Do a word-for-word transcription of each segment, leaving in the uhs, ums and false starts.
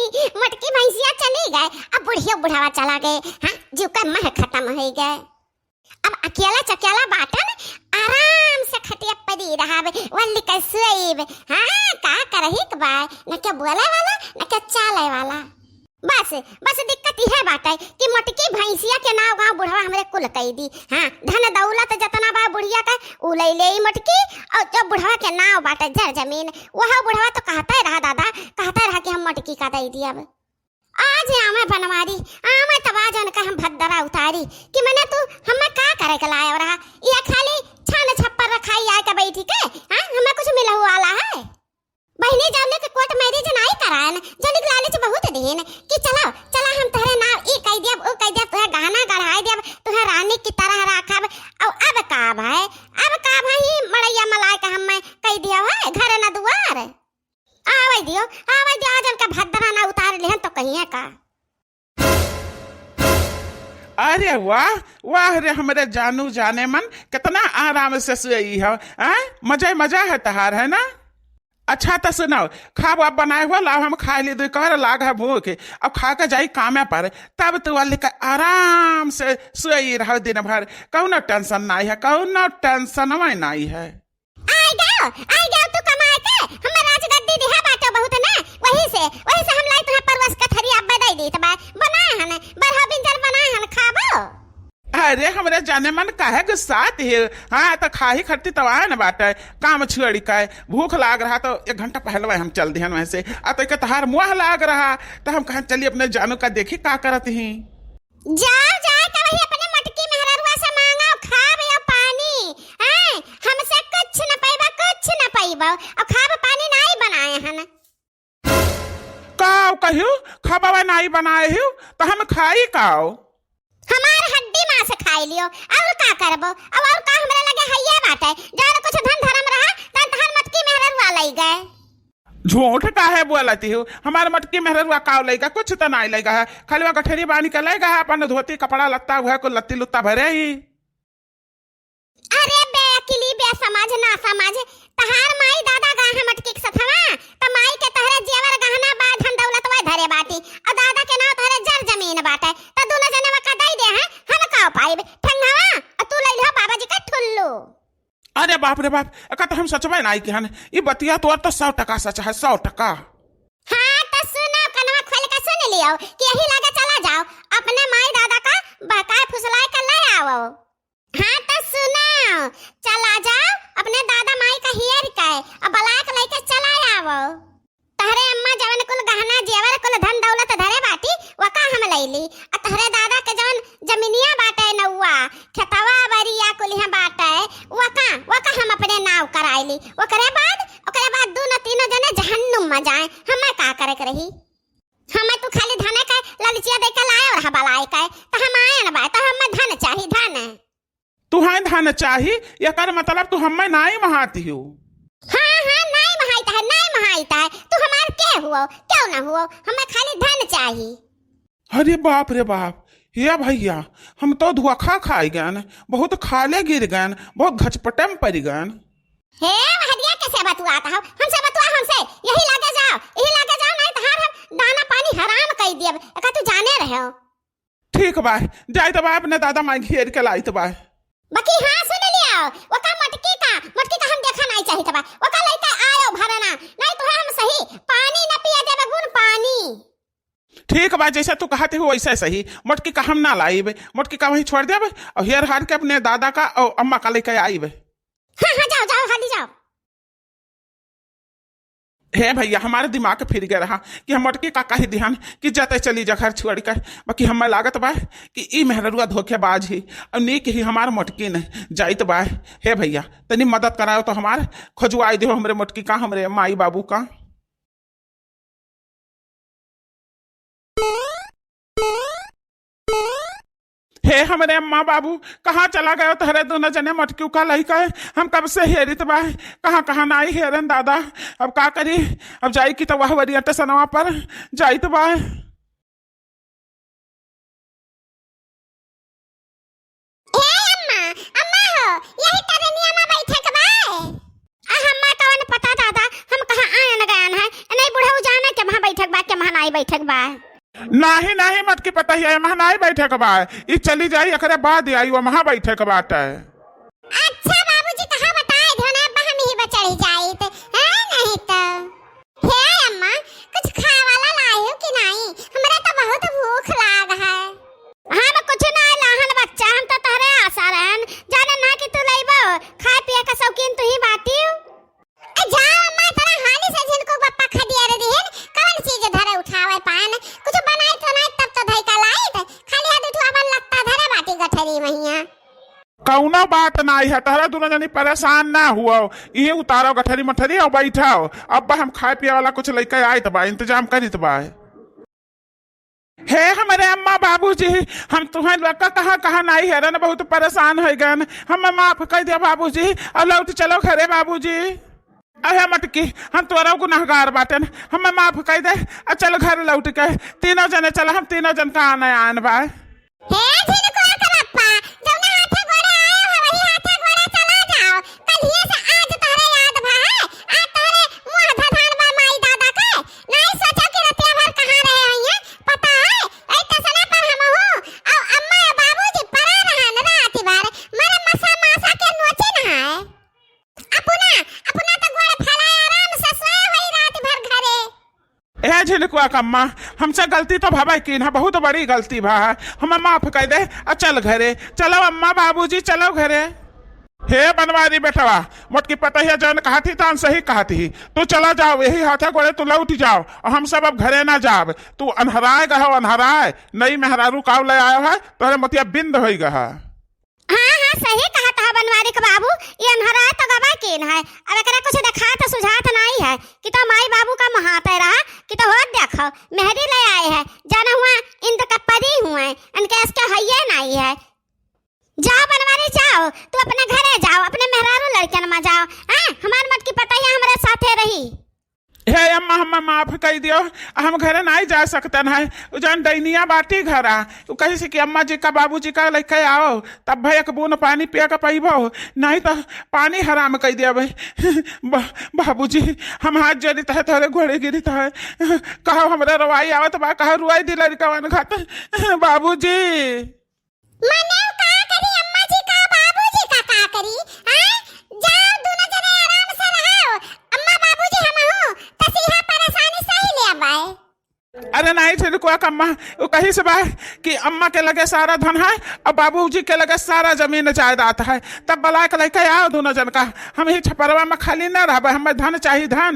मोटकी भैंसिया चली गए, अब बुढ़ियो बुढ़ावा चला गए। हाँ, जीव का मह खतम होइ गए। अब अकेला चकेला बाटन, आराम से खटिया परी रहब, वल्ली के सोइब। हाँ, का करही के बा, न के बोले वाला, न के चाले वाला। बस, बस दिक्कत इहे बाटे कि मोटकी भैंसिया के नाव गाँव बुढ़वा हमरे कुल कई दी। हाँ, धन दौलत जतना बा बुढ़िया का, उ ले ले मोटकी, और जब बुढ़वा के नाव बाटे जर जमीन, वह बुढ़वा तो कहते रहा दादा, कहते रहा कि हम मोटकी का दे दियब। आज आवे बनवारी, आवे तब आज उनका हम भद्दरा उतारी कि मने तू हमें का करे के लाए रहा? ये खाली छान छप्पर रखाई आए के बैठी के, हाँ? हमें कुछ मिलहु वाला है? बहिनी जौने के कोर्ट मैरिज नाई करायन, जौने के लालच बहुत दीन कि चलो, चला हम तोहरे नाव ई कह दियब, ऊ कह दियब, तोहरे गहना गढ़ाई दियब, तोहरे रानी की तरह राखब। और अब का भाई, अब का भाई, मड़ैया मलाए के हमें कह दियो है, घर न दुआर। आवे दियो, आवे दियो, आज उनका भद्दरा ना उतार लिहन तो कहिए का। अरे वाह, वाह रे हमरे जानू जाने मन, कितना आराम से सोई हो, हैं? मजे मजा है तहार, है ना? अच्छा तो सुनाओ, खाब आप बनाए हुआ लाओ, हम खाए ली दुई कौर, लाग है भूख, अब खा के जाई कामे पर, तब तू वाली का आराम से सोई रहो दिन भर, कौनो टेंशन नाई है, कौनो टेंशन नाई है। आई जाओ, आई जाओ तू कमाए के, हमर राजगद्दी दिहा बाटो बहुत ना, वही से, वही से हम लाई तुहां परवस कथरी अब्बे दे देत बा, बनाए हन, बरहा बिंजर बनाए हन, खाबो। अरे हमरे जाने मन काहे गुस्सात है? हाँ, तो खाही खट्टी तवाए न बाटे, काम छोड़ी के, भूख लाग रहा तो एक घंटा पहले हम चल दिहन वैसे, आ तो एक तहार मुँह लाग रहा, तो हम कहा चली अपने जानू का देखी का करत ही। जाओ, जाए के वही अपने मोटकी मेहररुआ से मांगा, खाब या पानी, हैं? हमसे कुछ न पइबा, कुछ न पइबा। और खाब पानी नाई बनाए हन। काव कहियो, खाबा नाई बनाए हियो, तो हम खाई काव? हमार हड्डी मांस खाई लियो, और का करबो? अब और का हमरे लगे हइये बाटे? जौन कुछ धन धर्म रहा, तौन तहार मोटकी मेहररुआ लई गए। झूठ काहे बोलती हो? हमार मोटकी मेहररुआ काव लइगा? कुछ तो नाई लइगा है, खाली वह गठरी बांध के लइगा है, अपन धोती कपड़ा लत्ता, वह कुल लत्ती लुत्ता भरे ही। अरे बेअकिली, बेसमझ, ना समझ, तहार माई दादा गा है मोटकी के सथवा, त माई के तोहरे जेवर गहना बा, धन दौलत वह धरे बाटी, और दादा के नाव तोहरे जर जमीन बाटे, त दोनों जने वका दई दे हैं, हम काव पाइब? ठंगवा, और तू लई लिहो बाबा जी का ठुल्लू। अरे बाप रे बाप, एका तो हम सचबे नाई किहन। ई बतिया तोर तो सौ टका सच है, सौ टका। हाँ, तो सुनो, कनवा खोल के सुन लियो कि यही लगे चला जाओ, अपने माई दादा का बहकाए फुसलाए के ले आओ। हाँ, तो सुनो, चला जाओ, अपने दादा माई का हियर के, अब बलाक लेके चला आओ। तहरे अम्मा जवन कुल गहना जेवर कुल धन दौलत धरे बाटी, वका हम लैली। आ तहरे दादा के जवन जमीनिया बाटे नौवा, खेतवा बरिया कुल इहाँ बाटे, वका, वका हम अपने नाव कराइली। ओकरे बाद, ओकरे बाद दूनो तीनों जने जहन्नुम में जाए। हमें का करे के रही? हमें तू खाली धने के ललचिया दे के लाए और हबलाए के, तो हम आए न बा, तो हमें धन चाही, धन। तुहाई धन चाही, एकर मतलब तू हम्मे नाई महाती हो। हाँ, हाँ, नाई महाइत है, नाई महाइत है। तू हमार के हुओ, क्यों ना हुओ? हमें खाली धन चाही। अरे बाप रे बाप, हे भैया, हम तो धोखा खाई गन, बहुत खाले गिर गन, बहुत घचपटे में पड़ गन। हे हदिया कैसे बतुआत हो? हमसे बतुआ हमसे, यही लागे जाओ, यही लागे जाओ, नहीं तो हार हम दाना पानी हराम कई दियब, एका तू जाने रहे हो। ठीक बा, जाइत बा अपने दादा माई घेर के लाइत बा। बाकी हाँ सुन लियो, ओका मोटकी का, मोटकी का हम देखा नाई चाहित बा। ओका लइके आयो भरना, नाई तो हम सही पानी न पिया देबे गुन पानी। ठीक बा, जैसे तू कहते हो वैसे सही। मोटकी का हम ना लाइब, मोटकी का वहीं छोड़ देब और हेर हार के अपने दादा का और अम्मा का लइके आइब। हाँ, हाँ, जाओ, जाओ, हाली जाओ। हे भैया, हमारे दिमाग फिर गया रहा कि हम मोटकी का कह दिहन कि जाते चली जा घर छोड़ कर। बाकी हमें लागत बा कि ई मेहररुआ धोखेबाज ही और नीक ही हमार मोटकी न जाइत बा। हे भैया, तनी मदद कराओ तो हमार, खोजवाई दो हमरे मोटकी का, हमरे माई बाबू का। हे हमरे अम्मा बाबू, कहाँ चला गयो तोहरे दोनों जने मोटकी का लइका है? हम कब से हेरित बा, कहाँ कहाँ नाई हेरन दादा। अब का करी, अब जाई की तो वह वरिया टेसनवा पर जाइत बा। ए अम्मा, अम्मा हो, यही टरनिया में बैठक बा। आ हम्मा कवन पता दादा, हम कहाँ आयन गयन है, नहीं बुढ़ऊ जाने के वहाँ बैठक बा, के वहाँ ना नाहीं बैठे के बा। नाहीं, नाहीं, मोटकी पतहिया, एमहा नाहीं बैठे के बा। ई चली जाई, एकरे बाद आई, ओमहा बैठे के बाटे। अच्छा बाबूजी, कहा बताए दियो ना, अब हम ही बचड़ी जाइत, हैं, नहीं तो। हे अम्मा, कुछ खाए वाला लाए हो कि नाहीं? हमरा तो बहुत भूख लाग है। हम कुछ ना लाहन बच्चा, हम तो तोहरे आशा रहन, जाने ना कि तू लइबो, खाए पिए का शौकीन तू ही बाटियो। ए, जाओ अम्मा, तोरा हाली से झिनकू बप्पा खदिया रे दिहिन, कवन चीज धरे उठावे पान, कुछ बनाइत बनाइत तब तो धइका लाइत, खाली हाथ उठवा अपन लत्ता धरे बाटी गठरी महिया। कौनो बात नाई है, तोहरा दुनो जनी परेशान ना हुओ, इहे उतारो गठरी मठरी और बैठाओ। अब हम खाए पिए वाला कुछ लइके आइत बा, इंतजाम करित बा। हे हमरे अम्मा बाबूजी, हम तुहें लोग का कहाँ कहाँ नाई हेरन, बहुत परेशान होइ गन, हमें माफ कइ दे बाबूजी, और लौट चलो घरे बाबूजी। अहे मटकी, हम तोरा गुनहगार बाटेन, हमें माफ कइ दे, और चल घर लौट के, तीनों जने चल, हम तीनों जन का आने आन बा। हे झिनकुआ के बप्पा, जौना हाथे गोड़े आए हो, वही हाथे गोड़े चला जाओ। कल्हिए से आज तोहरे याद भा है, आज तोहरे मुँह धधान बा माई दादा के। नाहीं सोचो कि रतिया भर कहाँ रहे होइहें, पता है, ए टसना पर हम हूँ, और अम्मा या बाबूजी परा रहन रात भर, मरे मसा मासा के नोचे नहाए। अपना, अपना तो गोड़ फैलाए आराम से सोए होई रात भर घरे। ए झिनकुआ कम्मा, हमसे गलती तो भवा कीन है, बहुत बड़ी गलती भा है, हमें माफ कइ दे, आ चल घरे, चलो अम्मा बाबूजी चलो घरे। हे बनवारी बेटवा, मोटकी पतहिया जौन कहत ही तौन सही कहत ही, तू चला जाओ, यही हाथे गोड़े तू लौट जाओ, और हम सब अब घरे ना जाब। तू अन्हराए गहो अन्हराए, नई मेहरारू काव ले आयो है, तोहरे मोतिया बिंद होइ गहा। हाँ, हाँ, सही कहत है बनवारी के बाबू, ई अन्हरा तो गवा कीन है। अब एकरा कुछ देखात सुझात नाई है कि तो माई बाबू का महाते रहा कि तो होत देखो, मेहरी ले आए है, जाना हुआ इंद का परी हुए, इनके इसके हइये नाई है। जाओ बनवारी जाओ, तू अपने घरे जाओ, अपने मेहरारू लड़कन में जाओ। हाँ, हमार मोटकी पतहिया हमरे साथे रही। हे अम्मा, हमें माफ कइ दियो, हम घरे नाई जा सकतन है। उ जौन डैनिया बाटी घरा, उ कहिस कि अम्मा जी का बाबूजी का लइके आओ, तब भाई एक बून पानी पिए के पइबो, नाहीं तो पानी हराम कइ दिया भाई। बा-, बाबूजी, हम हाथ जोड़ित है, तोहरे गोड़े गिरित है, कहो हमरे रोवाई आवत बा, कहो रुआई दी लड़कवन खातिर, बाबूजी। मने उ का करी अम्मा जी का, बाबूजी का का करी? हैं? जाओ दुनो जने आराम से रहो। अम्मा बाबूजी हम हूँ, तसीहा परेशानी सही ले बाए। अरे नाहीं झिनकुआ कम्मा, उ कहिस बा कि अम्मा के लगे सारा धन है और बाबूजी के लगे सारा जमीन जायदाद है, तब बलाय के लइके आओ दुनो जन का। हम ही छपरवा में खाली ना रहबे, हमें धन चाही धन।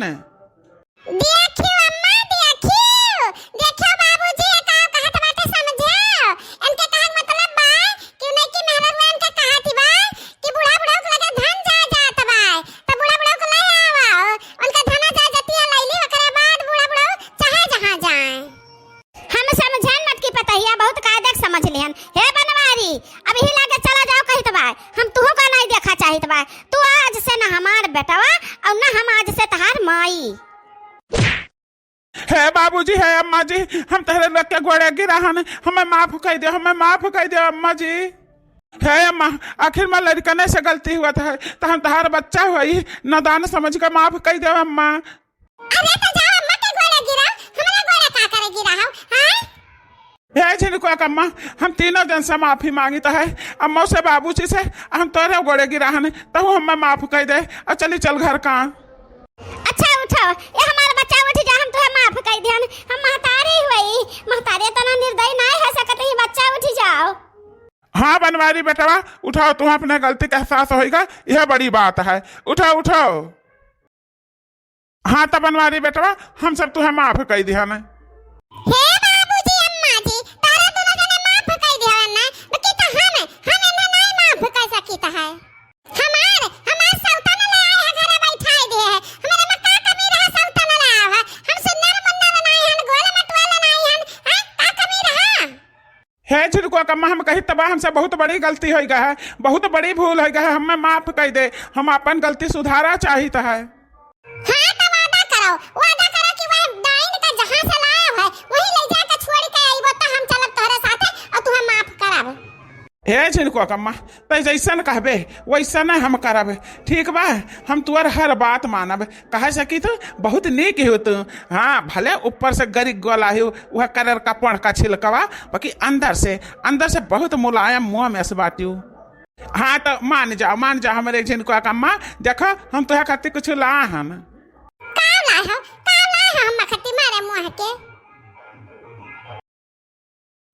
देखियो अम्मा, देखियो, देखियो बाबूजी, ये का कहत बाटे समझो। इनके कहन मतलब बा कि उन्हें की मेहररुआ इनके कहत बा कि बूढ़ा बुढ़ऊ के लगे धन जायदाद बा, तो बूढ़ा बुढ़ऊ के ले आवा, उनका धना जायदादिया ले ली, ओकरे बाद बूढ़ा बुढ़ऊ चाहे जहाँ जाए। हम समझन मोटकी पतहिया, बहुत कायदे से समझ लिहन। हे बनवारी, अब यही लागे चला जाओ कहित बा, हम तुहू का नाहीं देखा चाहित बा। तू आज से न हमार बेटवा और न हम आज से तहार माई। हे बाबूजी, हे अम्मा जी, हम तहरे लोग के गोड़े गिरा हन, हमें माफ कइ दे, हमें माफ कइ दे अम्मा जी। हे अम्मा, आखिर में लड़कने से गलती हुआ था, तो हम तहार बच्चा हुई, नादान समझ के माफ कइ दे अम्मा। अरे तो जाओ अम्मा के गोड़े गिरा, हमरा गोड़े का करे गिरा हो, हाँ? हे झिनकुआ कम्मा, हम तीनों जन से माफी मांगित है, अम्मा से बाबूजी से, हम तोरे गोड़े गिरा हन, तहु हमें माफ कइ दे, और चली चल घर का। अच्छा उठो, ये हमार बच्चा उठ जा, हम तुहे माफ कइ दिहन, हम महतारी हुई, महतारी इतना निर्दयी नाहीं हो सकत ही, बच्चा उठ जाओ। हाँ बनवारी बेटवा, उठाओ, तुहें अपने गलती का एहसास होइगा, यह बड़ी बात है, उठाओ, उठाओ। हाँ, त बनवारी बेटवा, हम सब तुहे माफ कइ दिहन। हे बाबूजी, अम्मा जी, तारा दुनो जने माफ कइ दिहन ना, बाकी त हम, हम इन्हें नाहीं माफ कइ सकित है। हमार, हमार सौतन ले आए है, घरे बैठाए दिए है। हमरे में का कमी रहा सौतन ले आए है? हम सुन्नर मुन्नर नाहीं हन, गोल मटोल नाहीं हन, हैं? का कमी रहा? हे झिनकुआ कम्मा, हम कही तबा हमसे बहुत बड़ी गलती होइ गया है, बहुत बड़ी भूल होइ गया है, हमें माफ कइ दे, हम अपन गलती सुधारा चाहित है। हाँ, तो वादा करो, वादा करो कि वह डाइन का जहाँ से लाया है, वहीं ले जाके छोड़ के आइबो, तो हम चलब तोहरे साथे और तुहें माफ कराबो। हे झिनकुआ कम्मा, तै जैसन कहबे, वैसन हम करब। ठीक बा, हम तुअर हर बात मानब। कहे सकी तू, बहुत नीक हो तू। हाँ, भले ऊपर से गरी गोला हो, वह करर का पोंड़ का छिलकवा, बाकी अंदर से, अंदर से बहुत मुलायम मुँह में से बाटियो। हाँ, तो मान जाओ, मान जाओ हमरे झिनकुआ कम्मा। देखो, हम तुहे खातिर कुछ लाए हन। का लाए हो? का लाए हो हम खातिर मारे मुँह के?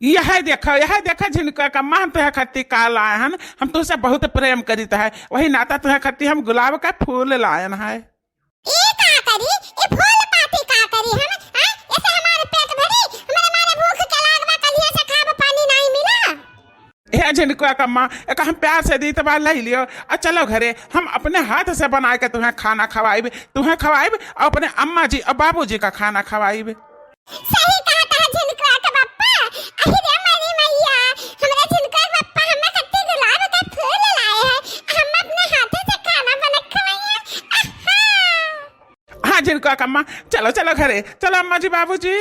यह देखो, यह देखो झिनकुआ कम्मा, हम तुहे खातिर का लाए हन। हम तुहसे बहुत प्रेम करीत है, वही नाता तुहे खातिर हम गुलाब का फूल लायन है। ई का करी? ई फूल पाती का करी हम? हाँ? ऐसे हमारे पेट भरी? हमारे मारे भूख के लाग बा, कलिया से खाब, पानी नहीं मिला। हे झिनकुआ कम्मा, एक हम प्यार से दीत बा, लई लियो। आ चलो घरे, हम अपने हाथ से बनाए के तुहें खाना खवाइब, तुहें खवाइब और अपने अम्मा जी और बाबूजी का खाना खवाइब। सही कहत है झिनकुआ के बप्पा। अहि रे मरी मैया, हमरा झिनकुआ के बप्पा हमरा खातिर गुलाब का फूल लाए हैं। हम अपने हाथों से खाना बना के खवाइए। आहा! हाँ झिनकुआ कम्मा, चलो, चलो घरे, चलो अम्मा जी, बाबूजी।